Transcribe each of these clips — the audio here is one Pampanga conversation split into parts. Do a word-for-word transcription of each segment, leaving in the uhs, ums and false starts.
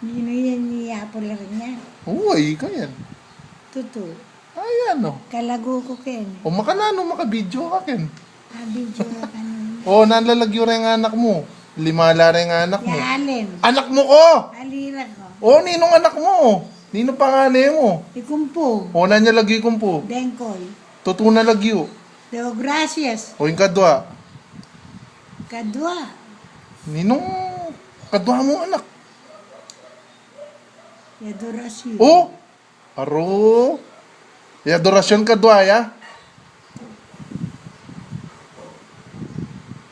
Ninu yan, ni Apo la rin yan. Uy, ika yan. Tutu. Ay, ano? Kalagu ku ken. O, makananu, maka-video ka ken. Ah, video ka kanina. O, nanu lalagyu reng anak mu? Lima la reng anak mu. Ya Allen. Anak mu ko! Alira ko. O, ninung anak mu? Ninu pangane mu? I Kumpu. O, nanu lagyu i Kumpu? Dengkoy. Tutu na lagyu. Deo Gracias. O, ing kadwa? Kadwa. Ninung kadwa mung anak? I Adoracion. O! Aru. I Adoracion kadwa ya?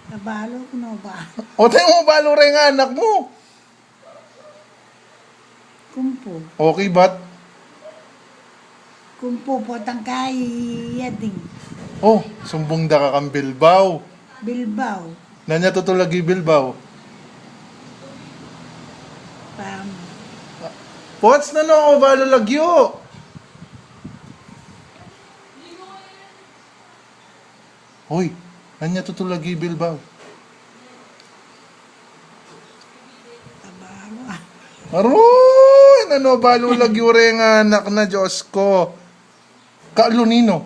Kabalu ku no ba? O, te mu balu reng anak mu? Kumpu. Okay, bat? Kumpu, potang kai, Yading. O, sumbung da ka kang Bilbao. Bilbao. Nanu tutu lagyu Bilbao? Pam. Pots, nanu o balu lagyu? Hoy, nanu tutu lagyu Bilbao? Tabaru. Aruy, nanu balu lagyu reng anak na, Diyos ko. Kalu, ninu?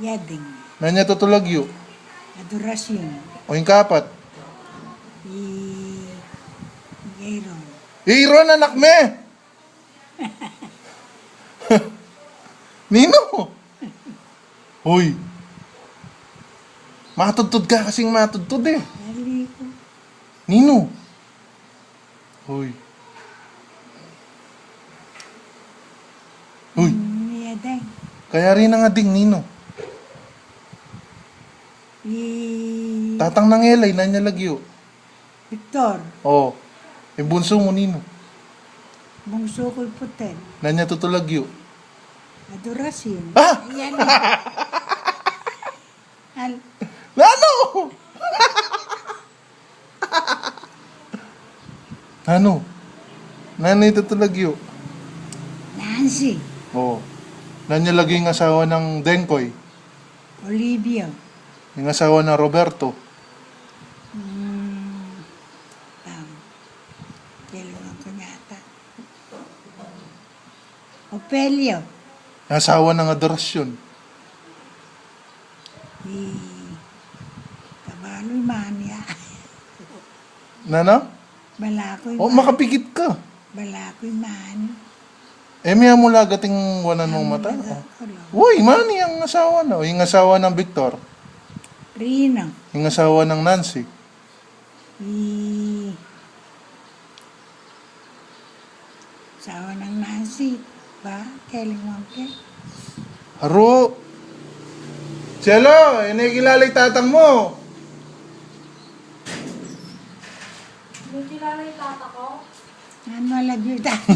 Yading. Nanu tutu lagyu? Adoracion. O, ing kapat? I Aaron. Aaron, anak me! Ninu? Hoy. Matudtud ka kasing matudtud e. Ninu? Hoy. Hoy. Kayari nang Ading, ninu? I Tatang nang Elay, nanu lagyu? Victor. O. Ing bunsu mu, ninu? Bunsu ku i Puten. Nanu tutu lagyu? Adoracion. Ah! Yan. Al- Nanu? Nanu? Nanu tutu lagyu? Nancy. O. Nanu lagyu ing asawa nang Dengkoy? Olivia. Ing asawa nang Roberto? Hmm. Tam. Dalawa ku yata. Opelio. Ing asawa nang Adoracion? I Kabalu, i Mania. Nanu? Balaku i Mania. O, makapikit ka. Balaku i Mania. E, mi amula gating wanan mung mata. Uy, i Mania ing asawa na. O, ing asawa nang Victor? Rina. Ing asawa nang Nancy? I asawa nang Nancy, ba? Kelingwan ke. Aru. Chelo, e ne kilala i tatang mu? Nanu kilala i tata ku? Nanu lagyu i tata?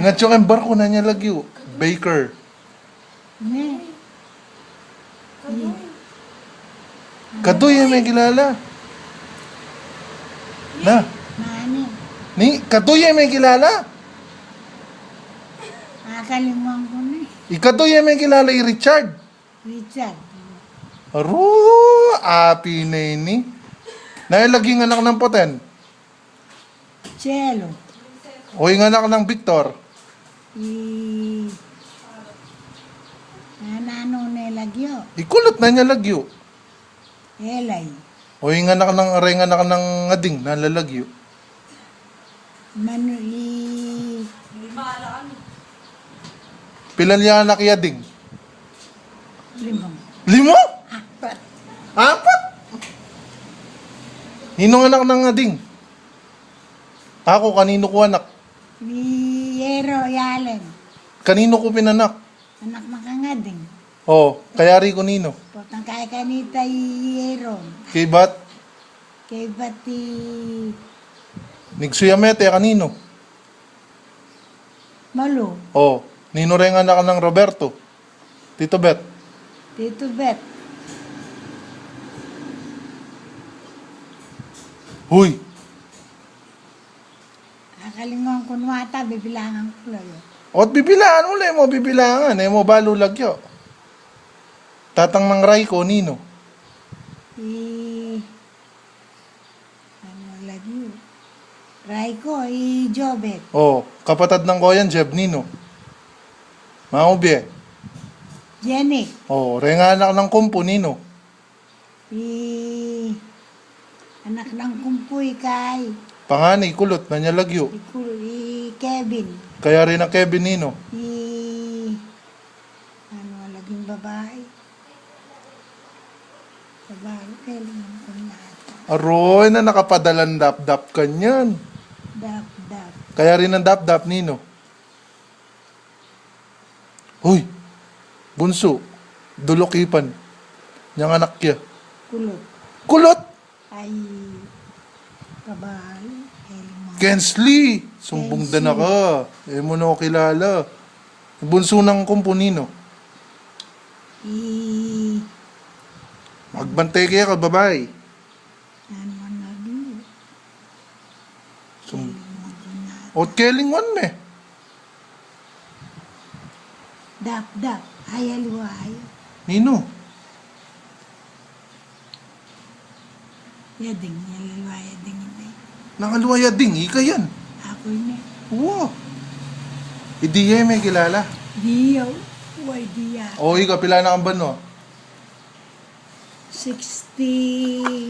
Ngatsu keng barku, nanu lagyu? Baker. Ne. Kaduy e me kilala. Na. Mani. Ni, kaduy e me kilala. Akalingwan ku ne. I kaduy e me kilala i Richard. Richard. Aru, api ne ini. Nanu lagyu ing anak nang Puten? Chelo. O, ing anak nang Victor? I, a, nanu ne lagyu? I Kulot, nanu lagyu? Elay. O, ing anak nang, reng anak nang Ading, nanu lagyu? Manu i Pilan ya anak i Ading? Lima. Lima? Apat. Apat? Ninung anak nang Ading? Aku, kaninu ku anak? I Ero, i Allen. Kaninu ku pinanak? Anak nang Ading. O, kayari ku ninu? Potang kai kanita i Ero. Kaybat? Kaybat i Nigsu ya mete, kaninu? Malu. O, ninu reng anak nang Roberto? Tito Bet. Tito Bet. Huy. Akalingwan ku nu ata, bibilangan ku la yu. Ot bibilangan mu la, e mu bibilangan, e mu balu lagyu. Tatang nang Ray ku, ninu? I, anu, Ray ku, i Jobet. O, kapatad nang koyan, Jeb, ninu? Mangubie. Jenny. O, reng anak nang kumpu, ninu? I anak nang kumpu, i kay. Panganay, kulot, nanu ya lagyu? I kul-, i Kevin. Kaya reng Kevin, ninu? I, ano, laging babai. Babai, Kevin, ang kunyata. Aroy, na nakapadalan dapdap kanyan. Dapdap. Kaya reng dapdap, ninu? Hoy! Bunsu, dulok ipan. Nyang anak ya. Kulot. Kulot! Ay, kabal. Elma. Kensley! Sumbung da na ka. E mu na kilala. Bunsu nang kumpu, ninu? I Magbantay kaya ka, babai. Ano, ano, ano? Sum- Ot keling wan me. Dap, dap. Ay, aliwa, ay. Ninu? Yading, aliwa, yading ini. Nang aliwa yading, ika yan. Aku ini. Wa. Idi ya me kilala. Di ya. Wa, di ya. O, ika, pila na kang banua? Sixty.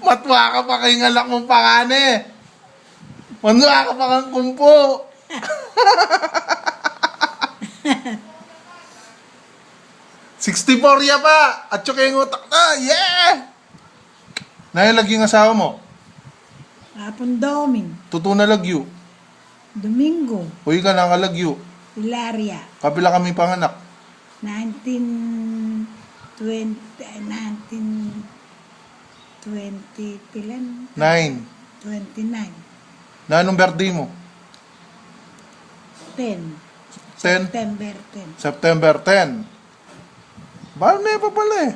Matwa ka pa keng anak mung panganay. Matwa ka pa kang kumpu. Sixty-four ya pa. Atyu keng utak na. Yeah! Nanu ya lagyu ing asawa mu? Apung Doming. Tutu na lagyu? Domingo. O ika, nanu ka lagyu? Hilaria. Kapila ka mi panganak? Nineteen twenty, nineteen twenty, pilan? Nine. Twenty-nine. Nanung birthday mu? Ten. Ten? September ten. September ten. Balu me pa pala e.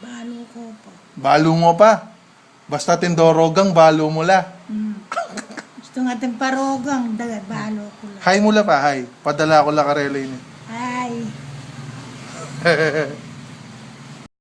Balu ku pa. Balu mu pa? Basta atin dorogang, balu mu la. Hmm. Gustu nang atin parogang, da, balu ku la. Hi mu la pa, hi. Padala ku la karela ini. Hi.